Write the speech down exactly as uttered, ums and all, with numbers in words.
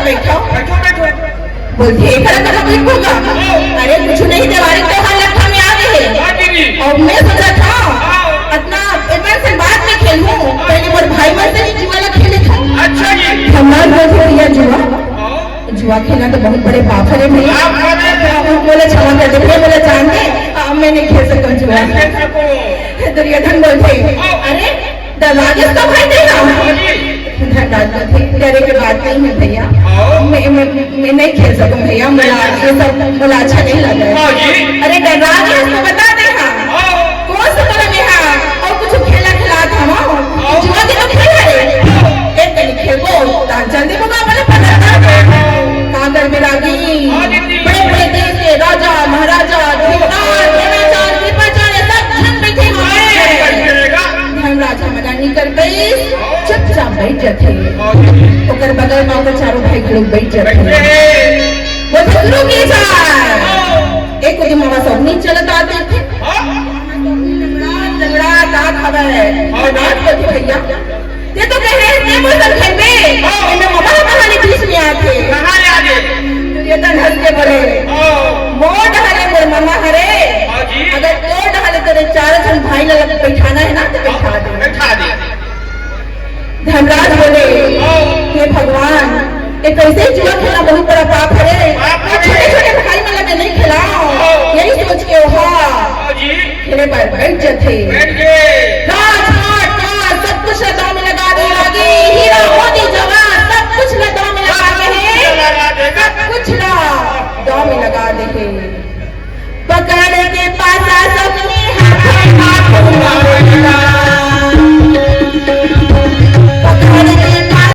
बैठो। बैठो, बैठो। बोलथे, "एकरा कहाँ बैठबो गा?" अरे, कुछ नहीं, देवारी त्योहार लगथे, मैं आ गए हे। हाँ, दीदी। अउ मैं सोचत हँव, हाँ। अतना एमन से बात में खेलहूँ, पहले मोर भाई मन से ही जुआ ला खेले था। अच्छा जी। हमार बोलथे, "भैया, जुआ, हाँ। जुआ खेलना तो बहुत बड़े पाप हरे भैया।" आप बोले थे। मोला क्षमा कर दे भैया, मोला जान दे, अब मैं नहीं खेल सकूँ जुआ। नहीं खेल सकूँ। दुर्योधन बोलथे, हाँ। "अरे, डरा गेस तो भाई तेहा।" हाँ जी। धनराज बोलथे, "डरे के बात नहीं है भैया, हाँ। मैं, मैं, मैं नहीं खेल सकूँ भैया, मोला ये सब मोला अच्छा नहीं लगे।" हाँ जी। "अरे डरा गेस तो बता दे हाँ, हाँ। कोन से तरह में हाँ, अउ कुछ खेला खिला था हाँ, हाँ। जुआ के तो खेल रहे, एक कनी खेलबो, तार जल्दी मुकाबले पकड़ कर का कर में लागी, हाँ जी। बड़े बड़े देश के राजा महाराजा, द्रोणाचार्य, कृपाचार्य, सब झन बैठे हवय। धनराज ह मना नइ कर पाइस, चुपचाप बैठ जाथे। ओकर बगल म ओकर चारों भाई घलो बैठ जाथे। बोलथे, "शुरू की जाए।" एक ओती मामा सौगनी चलत आत देखे। लंगड़ा, लंगड़ा तात हवय। धनराज बोलथे, "भैया, ते तो कहे, ते मोर संग खेलबे।"